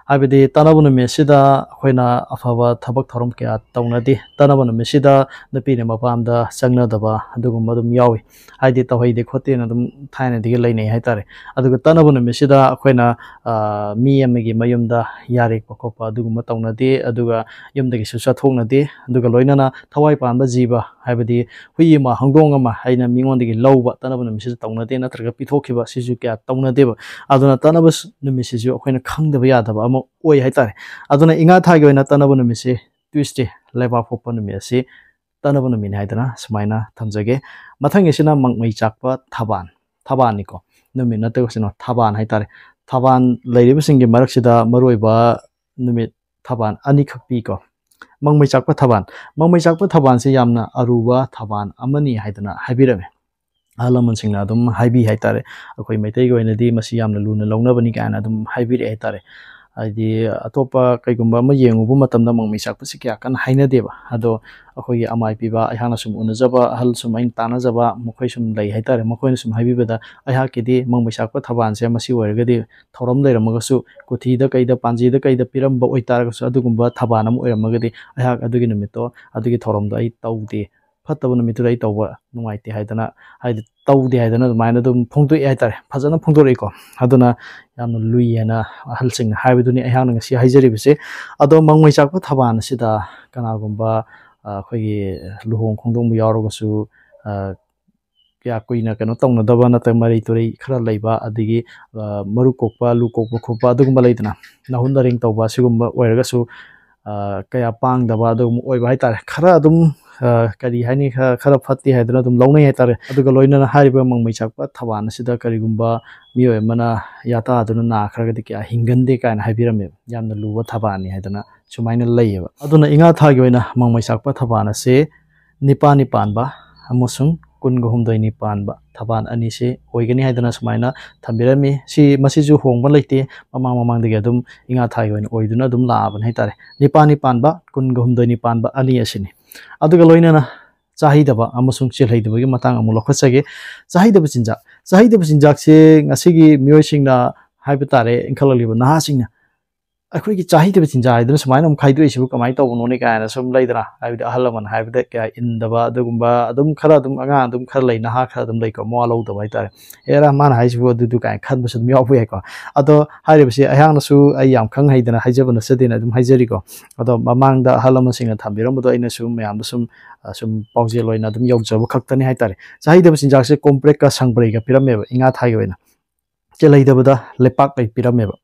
ꯍꯥꯏꯕꯗꯤ ꯇꯥꯟꯅꯕ ꯅꯨꯃꯤꯠꯁꯤꯗ ꯑꯩꯈꯣꯏꯅ ꯑꯐꯕ ꯊꯕꯛ ꯊꯧꯔꯝ ꯀꯌꯥ ꯇꯧꯅꯗꯦ꯫ ꯇꯥꯟꯅꯕ ꯅꯨꯃꯤꯠꯁꯤꯗ ꯅꯨꯄꯤꯅ ꯃꯄꯥꯝꯗ ꯆꯪꯅꯗꯕ ꯑꯗꯨꯒꯨꯝꯕ ꯑꯗꯨꯝ ꯌꯥꯎꯏ꯫ ꯍꯥꯏꯗꯤ ꯇꯧꯍꯩꯗꯦ ꯈꯣꯠꯇꯦꯅ ꯑꯗꯨꯝ ꯊꯥꯏꯅꯗꯒꯤ ꯂꯩꯅꯩ ꯍꯥꯏꯇꯥꯔꯦ꯫ ꯑꯗꯨꯒ ꯇꯥꯟꯅꯕ ꯅꯨꯃꯤꯠꯁꯤꯗ ꯑꯩꯈꯣꯏꯅ, ꯑ, ꯃꯤ ꯑꯃꯒꯤ ꯃꯌꯨꯝꯗ ꯌꯥꯔꯦꯛꯄ ꯈꯣꯠꯄ ꯑꯗꯨꯒꯨꯝꯕ ꯇꯧꯅꯗꯦ꯫ ꯑꯗꯨꯒ ꯌꯨꯝꯗꯒꯤꯁꯨ ꯆꯠꯊꯣꯛꯅꯗꯦ꯫ ꯑꯗꯨꯒ ꯂꯣꯏꯅꯅ ꯊꯋꯥꯏ ꯄꯥꯟꯕ ꯖꯤꯕ, ꯍꯥꯏꯕꯗꯤ ꯍꯨꯏ ꯑꯃ, ꯍꯧꯗꯣꯡ ꯑꯃ ꯑꯩꯅ ꯃꯤꯉꯣꯟꯗꯒꯤ ꯂꯧꯕ ꯇꯥꯟꯅꯕ ꯅꯨꯃꯤꯠꯁꯤꯗ ꯇꯧꯅꯗꯦ, ꯅꯠꯇ꯭ꯔꯒ ꯄꯤꯊꯣꯛꯈꯤꯕ, ꯁꯤꯁꯨ ꯀꯌꯥ ꯇꯧꯅꯗꯦꯕ꯫ ꯑꯗꯨꯅ ꯇꯥꯟꯅꯕ ꯁ-, ꯅꯨꯃꯤꯠꯁꯤꯁꯨ ꯑꯩꯈꯣꯏꯅ ꯈꯪꯗꯕ ꯌꯥꯗꯕ ꯑꯃ ꯑꯣꯏ ꯍꯥꯏꯇꯥꯔꯦ꯫ ꯑꯗꯨꯅ ꯏꯉꯥ ꯊꯥꯒꯤ ꯑꯣꯏꯅ ꯇꯥꯟꯅꯕ ꯅꯨꯃꯤꯠꯁꯤ Tuesday, ꯂꯩꯕꯥꯛ ꯄꯣꯛꯄ ꯅꯨꯃꯤꯠ ꯑꯁꯤ ꯇꯥꯟꯅꯕ ꯅꯨꯃꯤꯠꯅꯤ ꯍꯥꯏꯗꯅ ꯁꯨꯃꯥꯏꯅ ꯊꯝꯖꯒꯦ꯫ ꯃꯊꯪꯒꯤꯁꯤꯅ ꯃꯪꯃꯩ ꯆꯥꯛꯄ ꯊꯕꯥꯟ, ꯊꯕꯥꯟꯅꯤꯀꯣ, ꯅꯨꯃꯤꯠ ꯅꯠꯇꯦꯀꯣ, ꯁꯤꯅ ꯊꯕꯥꯟ ꯍꯥꯏꯇꯥꯔꯦ꯫ ꯊꯕꯥꯟ ꯂꯩꯔꯤꯕꯁꯤꯡꯒꯤ ꯃꯔꯛꯁꯤꯗ ꯃꯔꯨꯑꯣꯏꯕ ꯅꯨꯃꯤꯠ ꯊꯕꯥꯟ ꯑꯅꯤꯈꯛ ꯄꯤꯀꯣ꯫ ꯃꯪꯃꯩ ꯆꯥꯛꯄ ꯊꯕꯥꯟ, ꯃꯪꯃꯩ ꯆꯥꯛꯄ ꯊꯕꯥꯟꯁꯤ ꯌꯥꯝꯅ ꯑꯔꯨꯕ ꯊꯕꯥꯟ ꯑꯃꯅꯤ ꯍꯥꯏꯗꯅ ꯍꯥꯏꯕꯤꯔꯝꯃꯤ꯫ ꯑꯍꯜ ꯂꯃꯟꯁꯤꯡꯅ ꯑꯗꯨꯝ ꯍꯥꯏꯕꯤ ꯍꯥꯏꯇꯥꯔꯦ, ꯑꯩꯈꯣꯏ ꯃꯩꯇꯩꯒꯤ ꯑꯣꯏꯅꯗꯤ ꯃꯁꯤ ꯌꯥꯝꯅ ꯂꯨꯅ ꯂꯧꯅꯕꯅꯤ ꯀꯥꯏꯅ ꯑꯗꯨꯝ ꯍꯥꯏꯕꯤꯔꯛꯑꯦ ꯍꯥꯏꯇꯥꯔꯦ꯫ ꯍꯥꯏꯗꯤ ꯑꯇꯣꯞꯄ ꯀꯩꯒꯨꯝꯕ ꯑꯃ ꯌꯦꯡꯉꯨꯕ ꯃꯇꯝꯗ ꯃꯪꯃꯩ ꯆꯥꯛꯄꯁꯤ ꯀꯌꯥ ꯀꯟꯅ ꯍꯥꯏꯅꯗꯦꯕ꯫ ꯑꯗꯣ ꯑꯩꯈꯣꯏꯒꯤ ꯑꯃꯥꯏ ꯄꯤꯕ, ꯑꯩꯍꯥꯛꯅ ꯁꯨꯝ ꯎꯅꯖꯕ, ꯑꯍꯜ ꯁꯨꯝ ꯑꯩꯅ ꯇꯥꯟꯅꯖꯕ, ꯃꯈꯣꯏ ꯁꯨꯝ ꯂꯩ ꯍꯥꯏꯇꯥꯔꯦ, ꯃꯈꯣꯏꯅ ꯁꯨꯝ ꯍꯥꯏꯕꯤꯕꯗ, ꯑꯩꯍꯥꯛꯀꯤꯗꯤ ꯃꯪꯃꯩ ꯆꯥꯛꯄ ꯊꯕꯥꯟꯁꯦ ꯃꯁꯤ ꯑꯣꯏꯔꯒꯗꯤ ꯊꯧꯔꯝ ꯂꯩꯔꯝꯃꯒꯁꯨ, ꯀꯣꯊꯤꯗ ꯀꯩꯗ, ꯄꯥꯟꯖꯤꯗ ꯀꯩꯗ ꯄꯤꯔꯝꯕ ꯑꯣꯏꯇꯥꯔꯒꯁꯨ, ꯑꯗꯨꯒꯨꯝꯕ ꯊꯕꯥꯟ ꯑꯃ ꯑꯣꯏꯔꯝꯃꯒꯗꯤ ꯑꯩꯍꯥꯛ ꯑꯗꯨꯒꯤ ꯅꯨꯃꯤꯠꯇꯣ, ꯑꯗꯨꯒꯤ ꯊꯧꯔꯝꯗꯣ ꯑꯩ ꯇꯧꯗꯦ, ꯐꯠꯇꯕ ꯅꯨꯃꯤꯠꯇꯨꯗ ꯑꯩ ꯇꯧꯕ ꯅꯨꯡꯉꯥꯏꯇꯦ ꯍꯥꯏꯗꯅ, ꯍꯥꯏꯗꯤ ꯇꯧꯗꯦ ꯍꯥꯏꯗꯅ ꯑꯗꯨꯃꯥꯏꯅ ꯑꯗꯨꯝ ꯐꯣꯡꯗꯣꯛꯑꯦ ꯍꯥꯏꯇꯥꯔꯦ, ꯐꯖꯅ ꯐꯣꯡꯗꯣꯔꯛꯏꯀꯣ꯫ ꯑꯗꯨꯅ ꯌꯥꯝꯅ ꯂꯨꯏ ꯍꯥꯏꯅ ꯑꯍꯜꯁꯤꯡꯅ ꯍꯥꯏꯕꯗꯨꯅꯤ ꯑꯩꯍꯥꯛꯅ ꯉꯁꯤ ꯍꯥꯏꯖꯔꯤꯕꯁꯦ꯫ ꯑꯗꯣ ꯃꯪꯃꯩ ꯆꯥꯛꯄ ꯊꯕꯥꯟ ꯑꯁꯤꯗ ꯀꯅꯥꯒꯨꯝꯕ, ꯑ, ꯑꯩꯈꯣꯏꯒꯤ ꯂꯨꯍꯣꯡ ꯈꯣꯡꯗꯣꯡꯕ ꯌꯥꯎꯔꯒꯁꯨ, ꯑ, ꯀꯌꯥ ꯀꯨꯏꯅ ꯀꯩꯅꯣ ꯇꯧꯅꯗꯕ ꯅꯠꯇ꯭ꯔꯒ ꯃꯔꯩ ꯇꯨꯔꯩ ꯈꯔ ꯂꯩꯕ, ꯑꯗꯒꯤ, ꯑ, ꯃꯔꯨ ꯀꯣꯛꯄ, ꯂꯨ ꯀꯣꯛꯄ ꯈꯣꯠꯄ ꯑꯗꯨꯒꯨꯝꯕ ꯂꯩꯗꯅ, ꯅꯥꯍꯨꯠ ꯅꯔꯦꯡ ꯇꯧꯕ ꯑꯁꯤꯒꯨꯝꯕ ꯑꯣꯏꯔꯒꯁꯨ, ꯑ, ꯀꯌꯥ ꯄꯥꯡꯗꯕ ꯑꯗꯨꯒꯨꯝꯕ ꯑꯣꯏꯕ ꯍꯥꯏꯇꯥꯔꯦ꯫ ꯈꯔ ꯑꯗꯨꯝ, ꯑ, ꯀꯔꯤ ꯍꯥꯏꯅꯤ, ꯈꯔ, ꯈꯔ ꯐꯠꯇꯦ ꯍꯥꯏꯗꯅ ꯑꯗꯨꯝ ꯂꯧꯅꯩ ꯍꯥꯏꯇꯥꯔꯦ꯫ ꯑꯗꯨꯒ ꯂꯣꯏꯅꯅ ꯍꯥꯏꯔꯤꯕ ꯃꯪꯃꯩ ꯆꯥꯛꯄ ꯊꯕꯥꯟ ꯑꯁꯤꯗ ꯀꯔꯤꯒꯨꯝꯕ ꯃꯤꯑꯣꯏ ꯑꯃꯅ ꯌꯥꯇꯥꯗꯨꯅ ꯅꯥꯈ꯭ꯔꯒꯗꯤ ꯀꯌꯥ ꯍꯤꯡꯒꯟꯗꯦ ꯀꯥꯏꯅ ꯍꯥꯏꯕꯤꯔꯝꯃꯦꯕ꯫ ꯌꯥꯝꯅ ꯂꯨꯕ ꯊꯕꯥꯟꯅꯤ ꯍꯥꯏꯗꯅ ꯁꯨꯃꯥꯏꯅ ꯂꯩꯌꯦꯕ꯫ ꯑꯗꯨꯅ ꯏꯉꯥ ꯊꯥꯒꯤ ꯑꯣꯏꯅ ꯃꯪꯃꯩ ꯆꯥꯛꯄ ꯊꯕꯥꯟ ꯑꯁꯦ ꯅꯤꯄꯥꯜꯅꯤ ꯄꯥꯟꯕ ꯑꯃꯁꯨꯡ ꯀꯨꯟꯒ ꯍꯨꯝꯗꯣꯏꯅꯤ ꯄꯥꯟꯕ ꯊꯕꯥꯟ ꯑꯅꯤꯁꯤ ꯑꯣꯏꯒꯅꯤ ꯍꯥꯏꯗꯅ ꯁꯨꯃꯥꯏꯅ ꯊꯝꯕꯤꯔꯝꯃꯤ꯫ ꯁꯤ, ꯃꯁꯤꯁꯨ ꯍꯣꯡꯕ ꯂꯩꯇꯦ, ꯃꯃꯥꯡ ꯃꯃꯥꯡꯗꯒꯤ ꯑꯗꯨꯝ ꯏꯉꯥ ꯊꯥꯒꯤ ꯑꯣꯏꯅ ꯑꯣꯏꯗꯨꯅ ꯑꯗꯨꯝ ꯂꯥꯛꯑꯕꯅꯤ ꯍꯥꯏꯇꯥꯔꯦ꯫ ꯅꯤꯄꯥꯜꯅꯤ ꯄꯥꯟꯕ, ꯀꯨꯟꯒ ꯍꯨꯝꯗꯣꯏꯅꯤ ꯄꯥꯟꯕ ꯑꯅꯤ ꯑꯁꯤꯅꯤ꯫ ꯑꯗꯨꯒ ꯂꯣꯏꯅꯅ ꯆꯥꯍꯩꯗꯕ ꯑꯃꯁꯨꯡ ꯆꯦꯜꯍꯩꯗꯕꯒꯤ ꯃꯇꯥꯡ ꯑꯃꯨꯛ ꯂꯧꯈꯠꯆꯒꯦ꯫ ꯆꯥꯍꯩꯗꯕ ꯆꯤꯟꯖꯥꯛ, ꯆꯥꯍꯩꯗꯕ ꯆꯤꯟꯖꯥꯛꯁꯦ ꯉꯁꯤꯒꯤ ꯃꯤꯑꯣꯏꯁꯤꯡꯅ ꯍꯥꯏꯕ ꯇꯥꯔꯦ, ꯏꯟꯈꯠꯂꯛꯂꯤꯕ ꯅꯍꯥꯁꯤꯡꯅ ꯑꯩꯈꯣꯏꯒꯤ ꯆꯥꯍꯩꯗꯕ ꯆꯤꯟꯖꯥꯛ ꯍꯥꯏꯗꯨꯅ ꯁꯨꯃꯥꯏꯅ ꯑꯃꯨꯛ ꯈꯥꯏꯗꯣꯛꯏꯁꯤꯕꯨ ꯀꯃꯥꯏꯅ ꯇꯧꯕꯅꯣꯅꯦ ꯀꯥꯏꯅ ꯁꯨꯝ ꯂꯩꯗꯅ, ꯍꯥꯏꯕꯗꯤ ꯑꯍꯜ ꯂꯃꯟ ꯍꯥꯏꯕꯗ ꯀꯌꯥ ꯏꯟꯗꯕ ꯑꯗꯨꯒꯨꯝꯕ ꯑꯗꯨꯝ ꯈꯔ ꯑꯗꯨꯝ ꯑꯉꯥꯡ ꯑꯗꯨꯝ ꯈꯔ ꯂꯩ, ꯅꯍꯥ ꯈꯔ ꯑꯗꯨꯝ ꯂꯩꯀꯣ, ꯃꯋꯥ ꯂꯧꯗꯕ ꯍꯥꯏꯇꯥꯔꯦ꯫ "ꯑꯦꯔꯥ, ꯃꯥꯅ ꯍꯥꯏꯁꯤꯕꯨ ꯑꯗꯨꯗꯨ" ꯀꯥꯏꯅ ꯈꯟꯕꯁꯨ ꯑꯗꯨꯝ ꯌꯥꯎꯕ ꯌꯥꯏꯀꯣ꯫ ꯑꯗꯣ ꯍꯥꯏꯔꯤꯕꯁꯤ ꯑꯩꯍꯥꯛꯅꯁꯨ ꯑꯩ ꯌꯥꯝ ꯈꯪ ꯍꯩꯗꯅ ꯍꯥꯏꯖꯕ ꯅꯠꯆꯗꯦꯅ ꯑꯗꯨꯝ ꯍꯥꯏꯖꯔꯤꯀꯣ꯫ ꯑꯗꯣ ꯃꯃꯥꯡꯗ ꯑꯍꯜ ꯂꯃꯟꯁꯤꯡꯅ ꯊꯝꯕꯤꯔꯝꯕꯗꯣ ꯑꯩꯅꯁꯨ ꯃꯌꯥꯝꯗ ꯁꯨꯝ, ꯑ, ꯁꯨꯝ ꯄꯥꯎꯖꯦꯜ ꯑꯣꯏꯅ ꯑꯗꯨꯝ ꯌꯧꯖꯕ ꯈꯛꯇꯅꯤ ꯍꯥꯏꯇꯥꯔꯦ꯫ ꯆꯥꯍꯩꯗꯕ ꯆꯤꯟꯖꯥꯛꯁꯦ ꯀꯣꯝꯄ꯭ꯔꯦꯛꯀ ꯁꯪꯕ꯭ꯔꯩꯒ ꯄꯤꯔꯝꯃꯦꯕ ꯏꯉꯥ ꯊꯥꯒꯤ ꯑꯣꯏꯅ꯫ ꯆꯦꯜꯂꯩꯗꯕꯗ ꯂꯩꯄꯥꯛ ꯂꯩ ꯄꯤꯔꯝꯃꯦꯕ꯫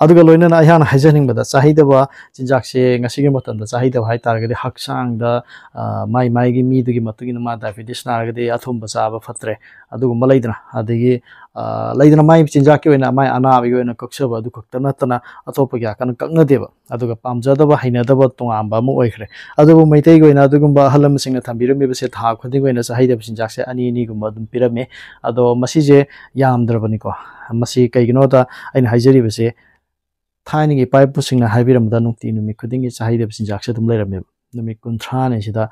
ꯑꯗꯨꯒ ꯂꯣꯏꯅꯅ ꯑꯩꯍꯥꯛꯅ ꯍꯥꯏꯖꯅꯤꯡꯕꯗ, ꯆꯥꯍꯩꯗꯕ ꯆꯤꯟꯖꯥꯛꯁꯦ ꯉꯁꯤꯒꯤ ꯃꯇꯝꯗ ꯆꯥꯍꯩꯗꯕ ꯍꯥꯏ ꯇꯥꯔꯒꯗꯤ ꯍꯛꯆꯥꯡꯗ, ꯑ, ꯃꯥꯏ ꯃꯥꯏꯒꯤ ꯃꯤꯗꯨꯒꯤ ꯃꯇꯨꯡ ꯏꯟꯅ, ꯃꯥ diabetes ꯅꯥꯔꯒꯗꯤ ꯑꯊꯨꯝꯕ ꯆꯥꯕ ꯐꯠꯇ꯭ꯔꯦ, ꯑꯗꯨꯒꯨꯝꯕ ꯂꯩꯗꯅ, ꯑꯗꯒꯤ, ꯑ, ꯂꯩꯗꯅ, ꯃꯥꯏ ꯆꯤꯟꯖꯥꯛꯀꯤ ꯑꯣꯏꯅ ꯃꯥꯏ ꯑꯅꯥꯕꯒꯤ ꯑꯣꯏꯅ ꯀꯛꯆꯕ ꯑꯗꯨ ꯈꯛꯇ ꯅꯠꯇꯅ ꯑꯇꯣꯞꯄ ꯀꯌꯥ ꯀꯟꯅ ꯀꯛꯅꯗꯦꯕ꯫ ꯑꯗꯨꯒ ꯄꯥꯝꯖꯗꯕ, ꯍꯩꯅꯗꯕ ꯇꯣꯉꯥꯟꯕ ꯑꯃ ꯑꯣꯏꯈ꯭ꯔꯦ꯫ ꯑꯗꯨꯕꯨ ꯃꯩꯇꯩꯒꯤ ꯑꯣꯏꯅ ꯑꯗꯨꯒꯨꯝꯕ ꯑꯍꯜ ꯂꯃꯟꯁꯤꯡꯅ ꯊꯝꯕꯤꯔꯝꯃꯤꯕꯁꯦ ꯊꯥ ꯈꯨꯗꯤꯡꯒꯤ ꯑꯣꯏꯅ ꯆꯥꯍꯩꯗꯕ ꯆꯤꯟꯖꯥꯛꯁꯦ ꯑꯅꯤ ꯑꯅꯤꯒꯨꯝꯕ ꯑꯗꯨꯝ ꯄꯤꯔꯝꯃꯤ꯫ ꯑꯗꯣ ꯃꯁꯤꯁꯦ ꯌꯥꯝꯗ꯭ꯔꯕꯅꯤꯀꯣ꯫ ꯃꯁꯤ ꯀꯩꯒꯤꯅꯣꯗ ꯑꯩꯅ ꯍꯥꯏꯖꯔꯤꯕꯁꯦ, ꯊꯥꯏꯅꯒꯤ ꯏꯄꯥ ꯏꯄꯨꯁꯤꯡꯅ ꯍꯥꯏꯕꯤꯔꯝꯕꯗ ꯅꯨꯡꯇꯤ ꯅꯨꯃꯤꯠ ꯈꯨꯗꯤꯡꯒꯤ ꯆꯥꯍꯩꯗꯕ ꯆꯤꯟꯖꯥꯛꯁꯦ ꯑꯗꯨꯝ ꯂꯩꯔꯝꯃꯦꯕ꯫ ꯅꯨꯃꯤꯠ ꯀꯨꯟꯊ꯭ꯔꯥꯅꯤꯁꯤꯗ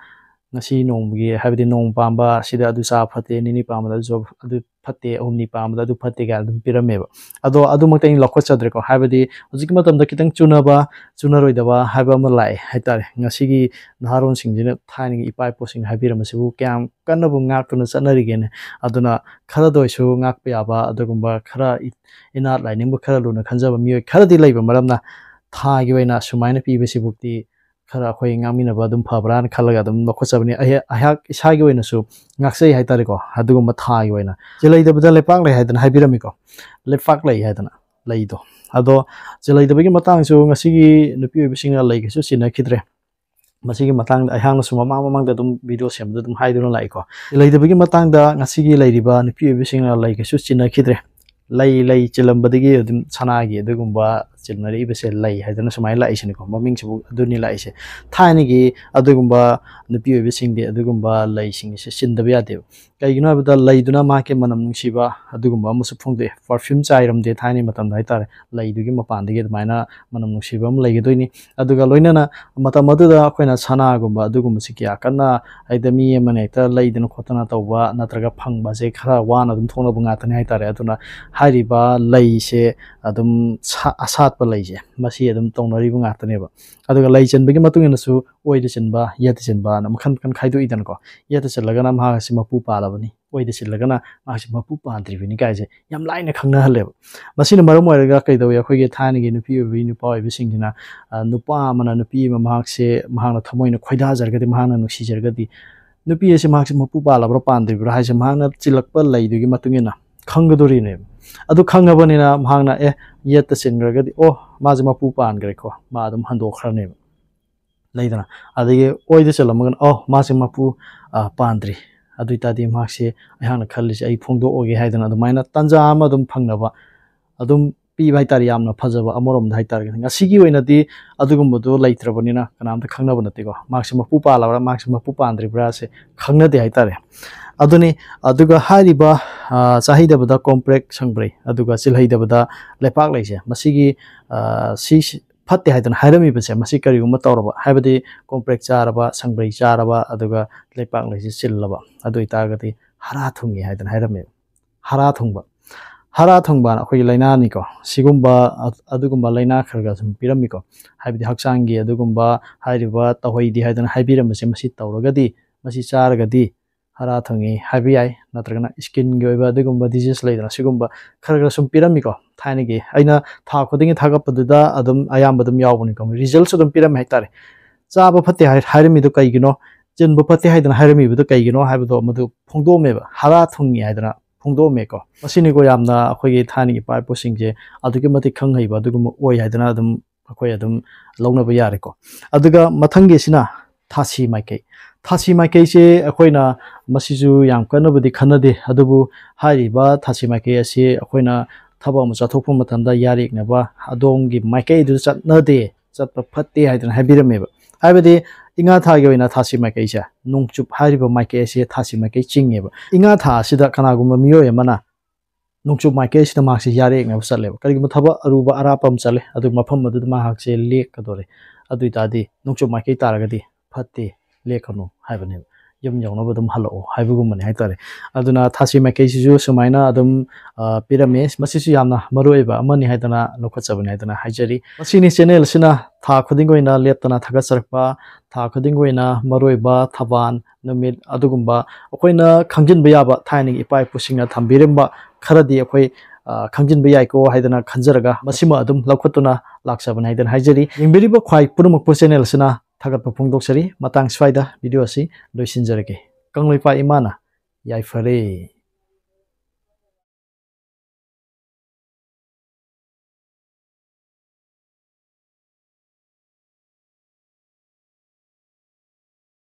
ꯉꯁꯤ ꯅꯣꯡꯃꯒꯤ, ꯍꯥꯏꯕꯗꯤ ꯅꯣꯡꯃ ꯄꯥꯟꯕ ꯁꯤꯗ ꯑꯗꯨ ꯆꯥꯕ ꯐꯠꯇꯦ, ꯅꯤꯅꯤ ꯄꯥꯟꯕꯗ ꯑꯗꯨ ꯆꯥꯕ, ꯑꯗꯨ ꯐꯠꯇꯦ, ꯍꯨꯝꯅꯤ ꯄꯥꯟꯕꯗ ꯑꯗꯨ ꯐꯠꯇꯦ ꯀꯥꯏꯅ ꯑꯗꯨꯝ ꯄꯤꯔꯝꯃꯦꯕ꯫ ꯑꯗꯣ ꯑꯗꯨꯃꯛꯇꯤ ꯑꯩꯅ ꯂꯧꯈꯠꯆꯗ꯭ꯔꯦꯀꯣ꯫ ꯍꯥꯏꯕꯗꯤ ꯍꯧꯖꯤꯛꯀꯤ ꯃꯇꯝꯗ ꯈꯤꯇꯪ ꯆꯨꯅꯕ, ꯆꯨꯅꯔꯣꯏꯗꯕ ꯍꯥꯏꯕ ꯑꯃ ꯂꯥꯛꯑꯦ ꯍꯥꯏꯇꯥꯔꯦ꯫ ꯉꯁꯤꯒꯤ ꯅꯍꯥꯔꯣꯟꯁꯤꯡꯁꯤꯅ ꯊꯥꯏꯅꯒꯤ ꯏꯄꯥ ꯏꯄꯨꯁꯤꯡꯅ ꯍꯥꯏꯕꯤꯔꯝꯕꯁꯤꯕꯨ ꯀꯌꯥꯝ ꯀꯟꯅꯕꯨ ꯉꯥꯛꯇꯨꯅ ꯆꯠꯅꯔꯤꯒꯦꯅꯦ꯫ ꯑꯗꯨꯅ ꯈꯔꯗ ꯑꯣꯏꯁꯨ ꯉꯥꯛꯄ ꯌꯥꯕ ꯑꯗꯨꯒꯨꯝꯕ ꯈꯔ ꯏ-, ꯏꯅꯥꯠ ꯂꯥꯏꯅꯤꯡꯕꯨ ꯈꯔ ꯂꯨꯅ ꯈꯟꯖꯕ ꯃꯤꯑꯣꯏ ꯈꯔꯗꯤ ꯂꯩꯕ ꯃꯔꯝꯅ ꯊꯥꯒꯤ ꯑꯣꯏꯅ ꯁꯨꯃꯥꯏꯅ ꯄꯤꯕꯁꯤꯕꯨꯛꯇꯤ ꯈꯔ ꯑꯩꯈꯣꯏ ꯉꯥꯡꯃꯤꯟꯅꯕ ꯑꯗꯨꯝ ꯐꯕ꯭ꯔꯥꯅ ꯈꯜꯂꯒ ꯑꯗꯨꯝ ꯂꯧꯈꯠꯆꯕꯅꯤ꯫ ꯑꯩꯍꯥꯛ, ꯑꯩꯍꯥꯛ ꯏꯁꯥꯒꯤ ꯑꯣꯏꯅꯁꯨ ꯉꯥꯛꯆꯩ ꯍꯥꯏꯇꯥꯔꯦꯀꯣ꯫ ꯑꯗꯨꯒꯨꯝꯕ ꯊꯥꯒꯤ ꯑꯣꯏꯅ ꯆꯦꯜꯂꯩꯗꯕꯗ ꯂꯩꯄꯥꯛ ꯂꯩ ꯍꯥꯏꯗꯅ ꯍꯥꯏꯕꯤꯔꯝꯃꯤꯀꯣ꯫ ꯂꯩꯄꯥꯛ ꯂꯩ ꯍꯥꯏꯗꯅ ꯂꯩꯗꯣ꯫ ꯑꯗꯣ ꯆꯦꯜꯂꯩꯗꯕꯒꯤ ꯃꯇꯥꯡꯁꯨ ꯉꯁꯤꯒꯤ ꯅꯨꯄꯤ ꯑꯣꯏꯕꯤꯁꯤꯡꯅ ꯂꯩꯒꯁꯨ ꯆꯤꯟꯅꯈꯤꯗ꯭ꯔꯦ꯫ ꯃꯁꯤꯒꯤ ꯃꯇꯥꯡꯗ ꯑꯩꯍꯥꯛꯅꯁꯨ ꯃꯃꯥꯡ ꯃꯃꯥꯡꯗ ꯑꯗꯨꯝ video ꯁꯦꯝꯕꯗ ꯑꯗꯨꯝ ꯍꯥꯏꯗꯨꯅ ꯂꯥꯛꯏꯀꯣ꯫ ꯂꯩꯗꯕꯒꯤ ꯃꯇꯥꯡꯗ ꯉꯁꯤꯒꯤ ꯂꯩꯔꯤꯕ ꯅꯨꯄꯤ ꯑꯣꯏꯕꯤꯁꯤꯡꯅ ꯂꯩ ꯀꯩꯁꯨ ꯆꯤꯟꯅꯈꯤꯗ꯭ꯔꯦ꯫ ꯂꯩ, ꯂꯩ ꯆꯤꯜꯂꯝꯕꯗꯒꯤ ꯑꯗꯨꯝ ꯁꯅꯥꯒꯤ ꯑꯗꯨꯒꯨꯝꯕ ꯆꯤꯟꯅꯔꯛꯏꯕꯁꯦ ꯂꯩ ꯍꯥꯏꯗꯅ ꯁꯨꯃꯥꯏꯅ ꯂꯥꯛꯏꯁꯤꯅꯤꯀꯣ꯫ ꯃꯃꯤꯡꯁꯤꯕꯨ ꯑꯗꯨꯅꯤ ꯂꯥꯛꯏꯁꯦ꯫ ꯊꯥꯏꯅꯒꯤ ꯑꯗꯨꯒꯨꯝꯕ ꯅꯨꯄꯤ ꯑꯣꯏꯕꯤꯁꯤꯡꯗꯤ ꯑꯗꯨꯒꯨꯝꯕ ꯂꯩꯁꯤꯡꯁꯦ ꯆꯤꯟꯗꯕ ꯌꯥꯗꯦꯕ꯫ ꯀꯩꯒꯤꯅꯣ ꯍꯥꯏꯕꯗ ꯂꯩꯗꯨꯅ ꯃꯍꯥꯛꯀꯤ ꯃꯅꯝ ꯅꯨꯡꯁꯤꯕ ꯑꯗꯨꯒꯨꯝꯕ ꯑꯃꯁꯨ ꯐꯣꯡꯗꯣꯛꯑꯦ꯫ Perfume ꯆꯥꯏꯔꯝꯗꯦ ꯊꯥꯏꯅꯒꯤ ꯃꯇꯝꯗ ꯍꯥꯏꯇꯥꯔꯦ꯫ ꯂꯩꯗꯨꯒꯤ ꯃꯄꯥꯟꯗꯒꯤ ꯑꯗꯨꯃꯥꯏꯅ ꯃꯅꯝ ꯅꯨꯡꯁꯤꯕ ꯑꯃ ꯂꯩꯒꯗꯣꯏꯅꯤ꯫ ꯑꯗꯨꯒ ꯂꯣꯏꯅꯅ ꯃꯇꯝ ꯑꯗꯨꯗ ꯑꯩꯈꯣꯏꯅ ꯁꯅꯥꯒꯨꯝꯕ ꯑꯗꯨꯒꯨꯝꯕꯁꯤ ꯀꯌꯥ ꯀꯟꯅ ꯍꯦꯛꯇ ꯃꯤ ꯑꯃꯅ ꯍꯦꯛꯇ ꯂꯩꯗꯅ ꯈꯣꯠꯇꯅ ꯇꯧꯕ ꯅꯠꯇ꯭ꯔꯒ ꯐꯪꯕꯁꯦ ꯈꯔ ꯋꯥꯅ ꯑꯗꯨꯝ ꯊꯣꯛꯅꯕ ꯉꯥꯛꯇꯅꯤ ꯍꯥꯏꯇꯥꯔꯦ꯫ ꯑꯗꯨꯅ ꯍꯥꯏꯔꯤꯕ ꯂꯩꯁꯦ ꯑꯗꯨꯝ ꯁꯥ-, ꯑꯁꯥꯠꯄ ꯂꯩꯁꯦ ꯃꯁꯤ ꯑꯗꯨꯝ ꯇꯧꯅꯔꯤꯕ ꯉꯥꯛꯇꯅꯦꯕ꯫ ꯑꯗꯨꯒ ꯂꯩ ꯆꯟꯕꯒꯤ ꯃꯇꯨꯡ ꯏꯟꯅꯁꯨ ꯑꯣꯏꯗ ꯆꯟꯕ, ꯌꯦꯠꯇ ꯆꯟꯕꯅ ꯃꯈꯜ ꯃꯈꯜ ꯈꯥꯏꯗꯣꯛꯏꯗꯅꯀꯣ꯫ ꯌꯦꯠꯇ ꯆꯜꯂꯒꯅ ꯃꯍꯥꯛ ꯑꯁꯤ ꯃꯄꯨ ꯄꯥꯜꯂꯕꯅꯤ, ꯑꯣꯏꯗ ꯆꯜꯂꯒꯅ ꯃꯍꯥꯛꯁꯤ ꯃꯄꯨ ꯄꯥꯟꯗ꯭ꯔꯤꯕꯅꯤ ꯀꯥꯏꯁꯦ ꯌꯥꯝ ꯂꯥꯏꯅ ꯈꯪꯅꯍꯜꯂꯦꯕ꯫ ꯃꯁꯤꯅ ꯃꯔꯝ ꯑꯣꯏꯔꯒ ꯀꯩꯗꯧꯏ, ꯑꯩꯈꯣꯏꯒꯤ ꯊꯥꯏꯅꯒꯤ ꯅꯨꯄꯤ ꯑꯣꯏꯕꯤ ꯅꯨꯄꯥ ꯑꯣꯏꯕꯤꯁꯤꯡꯁꯤꯅ, ꯑ, ꯅꯨꯄꯥ ꯑꯃꯅ ꯅꯨꯄꯤ ꯑꯃ ꯃꯍꯥꯛꯁꯦ, ꯃꯍꯥꯛꯅ ꯊꯃꯣꯏꯅ ꯈꯣꯏꯗꯥꯖꯔꯒꯗꯤ, ꯃꯍꯥꯛꯅ ꯅꯨꯡꯁꯤꯖꯔꯒꯗꯤ, ꯅꯨꯄꯤ ꯑꯁꯤ ꯃꯍꯥꯛꯁꯤ ꯃꯄꯨ ꯄꯥꯜꯂꯕ꯭ꯔꯥ ꯄꯥꯟꯗ꯭ꯔꯤꯕ꯭ꯔꯥ ꯍꯥꯏꯁꯦ ꯃꯍꯥꯛꯅ ꯆꯤꯜꯂꯛꯄ ꯂꯩꯗꯨꯒꯤ ꯃꯇꯨꯡ ꯏꯟꯅ ꯈꯪꯒꯗꯣꯔꯤꯅꯦꯕ꯫ ꯑꯗꯨ ꯈꯪꯉꯕꯅꯤꯅ ꯃꯍꯥꯛꯅ, "ꯑꯦ, ꯌꯦꯠꯇ ꯆꯤꯟꯈ꯭ꯔꯒꯗꯤ, ꯑꯣ, ꯃꯥꯁꯦ ꯃꯄꯨ ꯄꯥꯟꯈ꯭ꯔꯦꯀꯣ", ꯃꯥ ꯑꯗꯨꯝ ꯍꯟꯗꯣꯛꯈ꯭ꯔꯅꯦꯕ, ꯂꯩꯗꯅ꯫ ꯑꯗꯒꯤ ꯑꯣꯏꯗ ꯆꯜꯂꯝꯃꯒꯅ, "ꯑꯣ, ꯃꯥꯁꯦ ꯃꯄꯨ, ꯑ, ꯄꯥꯟꯗ꯭ꯔꯤ, ꯑꯗꯨ ꯑꯣꯏꯇꯥꯔꯗꯤ ꯃꯍꯥꯛꯁꯦ, ꯑꯩꯍꯥꯛꯅ ꯈꯜꯂꯤꯁꯦ ꯑꯩ ꯐꯣꯡꯗꯣꯛꯑꯒꯦ" ꯍꯥꯏꯗꯅ ꯑꯗꯨꯃꯥꯏꯅ ꯇꯥꯟꯖꯥ ꯑꯃ ꯑꯗꯨꯝ ꯐꯪꯅꯕ ꯑꯗꯨꯝ ꯄꯤꯕ ꯍꯥꯏꯇꯥꯔꯦ꯫ ꯌꯥꯝꯅ ꯐꯖꯕ ꯑꯃꯔꯣꯝꯗ ꯍꯥꯏꯇꯥꯔꯒꯗꯤ, ꯉꯁꯤꯒꯤ ꯑꯣꯏꯅꯗꯤ ꯑꯗꯨꯒꯨꯝꯕꯗꯣ ꯂꯩꯇ꯭ꯔꯕꯅꯤꯅ ꯀꯅꯥꯝꯇ ꯈꯪꯅꯕ ꯅꯠꯇꯦꯀꯣ, ꯃꯍꯥꯛꯁꯦ ꯃꯄꯨ ꯄꯥꯜꯂꯕ꯭ꯔꯥ, ꯃꯍꯥꯛꯁꯦ ꯃꯄꯨ ꯄꯥꯟꯗ꯭ꯔꯤꯕ꯭ꯔꯥꯁꯦ ꯈꯪꯅꯗꯦ ꯍꯥꯏꯇꯥꯔꯦ꯫ ꯑꯗꯨꯅꯤ꯫ ꯑꯗꯨꯒ ꯍꯥꯏꯔꯤꯕ, ꯑ, ꯆꯥꯍꯩꯗꯕꯗ ꯀꯣꯝꯄ꯭ꯔꯦꯛ ꯁꯪꯕ꯭ꯔꯩ, ꯑꯗꯨꯒ ꯆꯤꯜꯍꯩꯗꯕꯗ ꯂꯩꯄꯥꯛ ꯂꯩꯁꯦ, ꯃꯁꯤꯒꯤ, ꯑ, ꯁꯤ ꯐꯠꯇꯦ ꯍꯥꯏꯗꯅ ꯍꯥꯏꯔꯝꯃꯤꯕꯁꯦ, ꯃꯁꯤ ꯀꯔꯤꯒꯨꯝꯕ ꯇꯧꯔꯕ, ꯍꯥꯏꯕꯗꯤ ꯀꯣꯝꯄ꯭ꯔꯦꯛ ꯆꯥꯔꯕ, ꯁꯪꯕ꯭ꯔꯩ ꯆꯥꯔꯕ, ꯑꯗꯨꯒ ꯂꯩꯄꯥꯛ ꯂꯩꯁꯦ ꯆꯤꯜꯂꯕ, ꯑꯗꯨ ꯑꯣꯏꯇꯥꯔꯒꯗꯤ ꯍꯥꯔꯥ ꯊꯨꯡꯉꯤ ꯍꯥꯏꯗꯅ ꯍꯥꯏꯔꯝꯃꯦꯕ꯫ ꯍꯥꯔꯥ ꯊꯨꯡꯕ, ꯍꯥꯔꯥ ꯊꯨꯡꯕꯅ ꯑꯩꯈꯣꯏꯒꯤ ꯂꯥꯏꯅꯥꯅꯤꯀꯣ꯫ ꯁꯤꯒꯨꯝꯕ, ꯑ-, ꯑꯗꯨꯒꯨꯝꯕ ꯂꯥꯏꯅꯥ ꯈꯔ ꯈꯔ ꯁꯨꯝ ꯄꯤꯔꯝꯃꯤꯀꯣ꯫ ꯍꯥꯏꯕꯗꯤ ꯍꯛꯆꯥꯡꯒꯤ ꯑꯗꯨꯒꯨꯝꯕ ꯍꯥꯏꯔꯤꯕ ꯇꯧꯍꯩꯗꯦ ꯍꯥꯏꯗꯅ ꯍꯥꯏꯕꯤꯔꯝꯕꯁꯦ, ꯃꯁꯤ ꯇꯧꯔꯒꯗꯤ, ꯃꯁꯤ ꯆꯥꯔꯒꯗꯤ ꯍꯥꯔꯥ ꯊꯨꯡꯉꯤ ꯍꯥꯏꯕ ꯌꯥꯏ, ꯅꯠꯇ꯭ꯔꯒꯅ skinꯒꯤ ꯑꯣꯏꯕ ꯑꯗꯨꯒꯨꯝꯕ disease ꯂꯩꯗꯅ, ꯁꯤꯒꯨꯝꯕ ꯈꯔ ꯈꯔ ꯁꯨꯝ ꯄꯤꯔꯝꯃꯤꯀꯣ꯫ ꯊꯥꯏꯅꯒꯤ ꯑꯩꯅ ꯊꯥ ꯈꯨꯗꯤꯡꯒꯤ ꯊꯥꯒꯠꯄꯗꯨꯗ ꯑꯗꯨꯝ ꯑꯌꯥꯝꯕ ꯑꯗꯨꯝ ꯌꯥꯎꯕꯅꯤꯀꯣ, resultꯁꯨ ꯑꯗꯨꯝ ꯄꯤꯔꯝꯃꯦ ꯍꯥꯏꯇꯥꯔꯦ꯫ ꯆꯥꯕ ꯐꯠꯇꯦ ꯍꯥꯏ-, ꯍꯥꯏꯔꯝꯃꯤꯗꯣ ꯀꯩꯒꯤꯅꯣ? ꯆꯤꯟꯕ ꯐꯠꯇꯦ ꯍꯥꯏꯗꯅ ꯍꯥꯏꯔꯝꯃꯤꯕꯗꯣ ꯀꯩꯒꯤꯅꯣ ꯍꯥꯏꯕꯗꯣ ꯃꯗꯨ ꯐꯣꯡꯗꯣꯛꯑꯝꯃꯦꯕ, ꯍꯥꯔꯥ ꯊꯨꯡꯉꯤ ꯍꯥꯏꯗꯅ ꯐꯣꯡꯗꯣꯛꯑꯝꯃꯦꯀꯣ꯫ ꯃꯁꯤꯅꯤꯀꯣ ꯌꯥꯝꯅ ꯑꯩꯈꯣꯏꯒꯤ ꯊꯥꯏꯅꯒꯤ ꯏꯄꯥ ꯏꯄꯨꯁꯤꯡꯁꯦ ꯑꯗꯨꯛꯀꯤ ꯃꯇꯤꯛ ꯈꯪ ꯍꯩꯕ ꯑꯗꯨꯒꯨꯝꯕ ꯑꯣꯏ ꯍꯥꯏꯗꯅ ꯑꯗꯨꯝ ꯑꯩꯈꯣꯏ ꯑꯗꯨꯝ ꯂꯧꯅꯕ ꯌꯥꯔꯦꯀꯣ꯫ ꯑꯗꯨꯒ ꯃꯊꯪꯒꯤꯁꯤꯅ ꯊꯥꯁꯤ ꯃꯥꯏꯀꯩ꯫ ꯊꯥꯁꯤ ꯃꯥꯏꯀꯩꯁꯦ ꯑꯩꯈꯣꯏꯅ ꯃꯁꯤꯁꯨ ꯌꯥꯝ ꯀꯟꯅꯕꯨꯗꯤ ꯈꯟꯅꯗꯦ, ꯑꯗꯨꯕꯨ ꯍꯥꯏꯔꯤꯕ ꯊꯥꯁꯤ ꯃꯥꯏꯀꯩ ꯑꯁꯤ ꯑꯩꯈꯣꯏꯅ ꯊꯕꯛ ꯑꯃ ꯆꯠꯊꯣꯛꯄ ꯃꯇꯝꯗ ꯌꯥꯔꯦꯛꯅꯕ ꯑꯗꯣꯝꯒꯤ ꯃꯥꯏꯀꯩꯗꯨ ꯆꯠꯅꯗꯦ, ꯆꯠꯄ ꯐꯠꯇꯦ ꯍꯥꯏꯗꯅ ꯍꯥꯏꯕꯤꯔꯝꯃꯦꯕ꯫ ꯍꯥꯏꯕꯗꯤ ꯏꯉꯥ ꯊꯥꯒꯤ ꯑꯣꯏꯅ ꯊꯥꯁꯤ ꯃꯥꯏꯀꯩꯁꯦ ꯅꯣꯡꯆꯨꯞ ꯍꯥꯏꯔꯤꯕ ꯃꯥꯏꯀꯩ ꯑꯁꯤ ꯊꯥꯁꯤ ꯃꯥꯏꯀꯩ ꯆꯤꯡꯉꯦꯕ꯫ ꯏꯉꯥ ꯊꯥ ꯑꯁꯤꯗ ꯀꯅꯥꯒꯨꯝꯕ ꯃꯤꯑꯣꯏ ꯑꯃꯅ ꯅꯣꯡꯆꯨꯞ ꯃꯥꯏꯀꯩ ꯑꯁꯤꯗ ꯃꯍꯥꯛꯁꯦ ꯌꯥꯔꯦꯛꯅꯕ ꯆꯠꯂꯦꯕ꯫ ꯀꯔꯤꯒꯨꯝꯕ ꯊꯕꯛ ꯑꯔꯨꯕ ꯑꯔꯥꯞꯄ ꯑꯃ ꯆꯠꯂꯦ, ꯑꯗꯨ ꯃꯐꯝ ꯑꯗꯨꯗ ꯃꯍꯥꯛꯁꯦ ꯂꯦꯛꯀꯗꯣꯔꯦ꯫ ꯑꯗꯨ ꯑꯣꯏꯇꯥꯔꯗꯤ ꯅꯣꯡꯆꯨꯞ ꯃꯥꯏꯀꯩ ꯇꯥꯔꯒꯗꯤ ꯐꯠꯇꯦ, ꯂꯦꯛꯀꯅꯨ ꯍꯥꯏꯕꯅꯦꯕ꯫ ꯌꯨꯝ ꯌꯧꯅꯕ ꯑꯗꯨꯝ ꯍꯜꯂꯛꯑꯣ ꯍꯥꯏꯕꯒꯨꯝꯕꯅꯤ ꯍꯥꯏꯇꯥꯔꯦ꯫ ꯑꯗꯨꯅ ꯊꯥꯁꯤ ꯃꯥꯏꯀꯩꯁꯤꯁꯨ ꯁꯨꯃꯥꯏꯅ ꯑꯗꯨꯝ ꯑ, ꯄꯤꯔꯝꯃꯤ꯫ ꯃꯁꯤꯁꯨ ꯌꯥꯝꯅ ꯃꯔꯨ ꯑꯣꯏꯕ ꯑꯃꯅꯤ ꯍꯥꯏꯗꯅ ꯂꯧꯈꯠꯆꯕꯅꯤ ꯍꯥꯏꯗꯅ ꯍꯥꯏꯖꯔꯤ꯫ ꯃꯁꯤꯅꯤ ꯆꯦꯅꯦꯜꯁꯤꯅ ꯊꯥ ꯈꯨꯗꯤꯡꯒꯤ ꯑꯣꯏꯅ ꯂꯦꯞꯇꯅ ꯊꯥꯒꯠꯆꯔꯛꯄ, ꯊꯥ ꯈꯨꯗꯤꯡꯒꯤ ꯑꯣꯏꯅ ꯃꯔꯨ ꯑꯣꯏꯕ ꯊꯧꯕꯥꯜ ꯅꯨꯃꯤꯠ ꯑꯗꯨꯒꯨꯝꯕ ꯑꯩꯈꯣꯏꯅ ꯈꯪꯖꯤꯟꯕ ꯌꯥꯕ ꯊꯥꯏꯅꯒꯤ ꯏꯄꯥ ꯏꯄꯨꯁꯤꯡꯅ ꯊꯝꯕꯤꯔꯝꯕ ꯈꯔꯗꯤ ꯑꯩꯈꯣꯏ ꯑ, ꯈꯪꯖꯤꯟꯕ ꯌꯥꯏꯀꯣ ꯍꯥꯏꯗꯅ ꯈꯟꯖꯔꯒ ꯃꯁꯤꯃ ꯑꯗꯨꯝ ꯂꯧꯈꯠꯇꯨꯅ ꯂꯥꯛꯆꯕꯅꯤ ꯍꯥꯏꯗꯅ ꯍꯥꯏꯖꯔꯤ꯫ ꯌꯦꯡꯕꯤꯔꯤꯕ ꯈ꯭ꯋꯥꯏ ꯄꯨꯝꯅꯃꯛꯄꯨ ꯆꯦꯅꯦꯜꯁꯤꯅ ꯊꯥꯒꯠꯄ ꯐꯣꯡꯗꯣꯛꯆꯔꯤ꯫ ꯃꯇꯥꯡ ꯁ꯭ꯋꯥꯏꯗ ꯚꯤꯗꯤꯑꯣ ꯑꯁꯤ ꯂꯣꯏꯁꯤꯟꯖꯔꯒꯦ꯫ ꯀꯪꯂꯩꯄꯥꯛ ꯏꯃꯥꯅ ꯌꯥꯏꯐꯔꯦ꯫